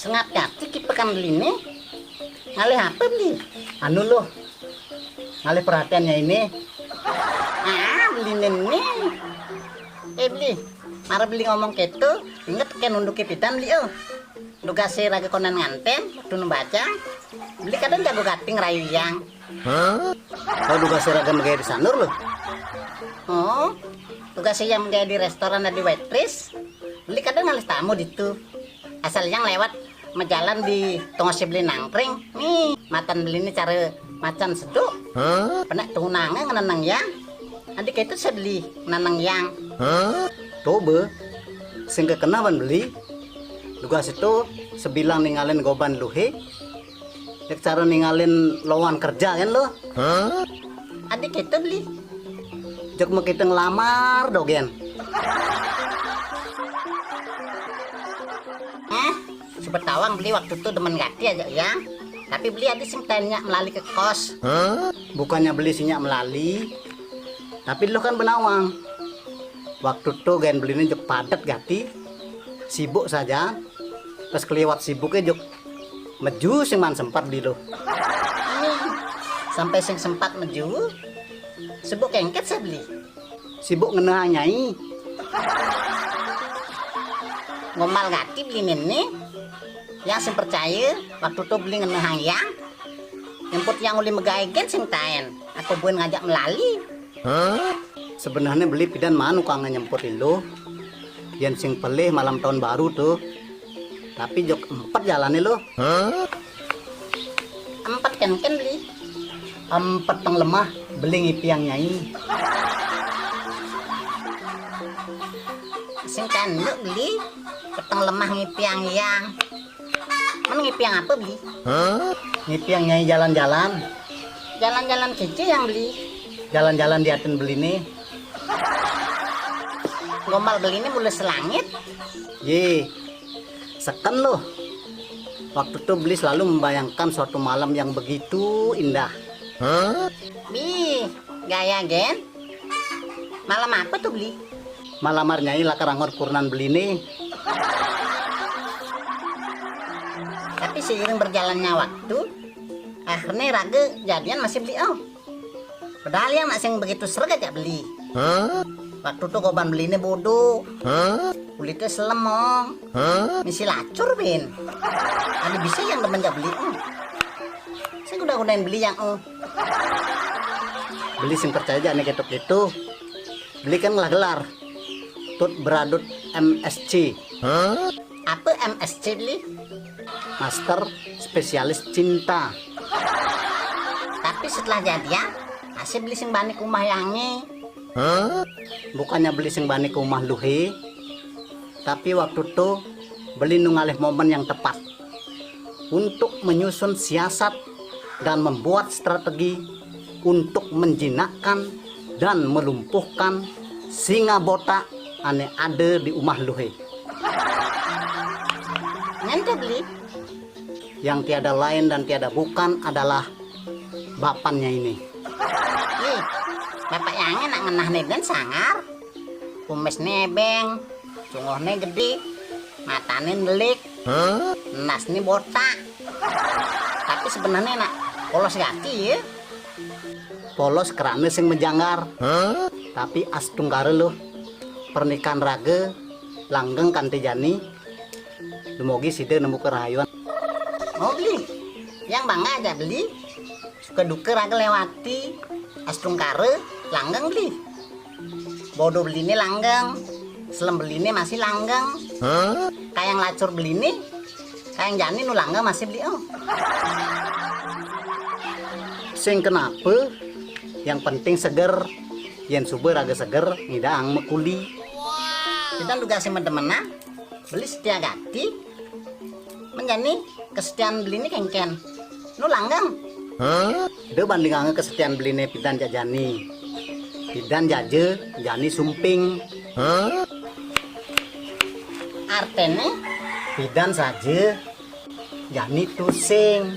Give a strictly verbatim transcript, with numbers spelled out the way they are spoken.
Sengap kati kipekan beliné. Ngalih apa, Beli? Anu loh, ngalih perhatiannya ini. Ah, beliné né. Eh, Beli, mara Beli ngomong kéto, inget kén unduké pidan, Beli, oh. Dugasé raga konden ngantén, waktu nu bajang, Beli kadén jago gati ngrayu Yang. Kalau dugasé raga magaé di sanur loh. Oh, dugasé Yang magaé di restoran dadi waitress, Beli kadén ngalih tamu ditu. Asal Yang lewat majalan di tongosé Beli nangkring. Nih, matan Beli né cara macan seduk. Penak tunangé ngenenang Yang. Adi kéto sih Beli ngenenang Yang. Toba, sing kakeneh baan Beli. Dugasé to sebilang ningalin goban luhé. Cék cara ningalin lowongan kerja kén lo. Adi kéto Beli. Cék makita nglamar dogén. Eh, sipa tawang Beli waktu to demen gati ajak Yang. Tapi Beli adi sing taén nyak melali ke kos. Bukannya Beli sing nyak melali, tapi lo kan benawang. Waktu to gaén Beli né jok padet gati, sibuk saja. Pas keliwat sibuké jok meju sing maan sempat Beli lo. Sampai sing sempat meju, sibuk kéngkét sih Beli. Sibuk ngenehang Nyai. Gombal gati Beli né né. Yang sing percaya, waktu to Beli ngenehang Yang. Nyemput Yang uli magaé gén sing taén, apa buin ngajak melali? Sebenehné Beli pidan maan ukangé nyemput i lo. Yén sing pelih malam tahun baru to. Tapi jok empet jalané lo. Empet kénkén Beli? Empet teng lemah Beli ngipiang Nyai. Sing kanduk Beli, peteng lemah ngipiang Yang. Men ngipiang apa Beli? Ngipiang Nyai jalan-jalan. Jalan-jalan kicé Yang Beli? Jalan-jalan di atin Beli né. Gombal Beli né mula selangit. Yé, seken loh. Waktu to Beli selalu membayangkan suatu malam yang begitu indah. Bih, gaya gén. Malam apa to Beli? Malamar Nyai lakar anggon kurenan Beli né. Tapi seiring berjalannya waktu, akhirnya raga jadian masih Beli, oh. Padahal Yang nak sing begitu sregep jak Beli. Waktu to goban Beli né bodo. Kulité selem, ong. Misi lacur, bin. Adi bisa Yang demen jak Beli, ong. Sing kuda-kudain Beli Yang, ong. Beli sing percaya jak né kéto-kéto. Beli kan ngelah gelar Tut Beradut M S C. Apa M S C Beli? Master Spesialis Cinta. Tapi setelah jadian, masih Beli sing bani ke umah Yangé. Bukannya Beli sing bani ke umah luhé, tapi waktu to Beli nu ngalih momen yang tepat untuk menyusun siasat dan membuat strategi untuk menjinakkan dan melumpuhkan singa botak ané ada di umah luhé. Nyén to Beli? Yang tiada lain dan tiada bukan adalah bapannya ini. Ih, bapak Yangé nak ngenah né dén sangar. Kumisné ébéng, cunguhné gedé, matané ndelik, nasné botak. Tapi sebenehné nak polos gati ya. Polos kerana sing majanggar. Tapi astungkara lo, pernikahan raga langgeng kanti jani. Dumogi sida nemu karahayuan. Oh, Beli. Yang bangga aja, Beli. Suka duka raga lewati. Astungkara langgeng, Beli. Bodo Beliné langgeng. Selem Beliné masih langgeng. Kayang lacur Beliné, kayang jani nu langgeng masih Beli, oh. Sing kenapa? Yang penting seger. Yén suba raga seger, ngidang makuli. Kita dugasé mademenan. Beli setia gati. Men jani kesetiaan Beliné kénkén. Nu langgeng. Da bandinganga kesetiaan Beliné pidan jak jani. Pidan jaja, jani sumping. Artiné? Pidan saja, jani tusing.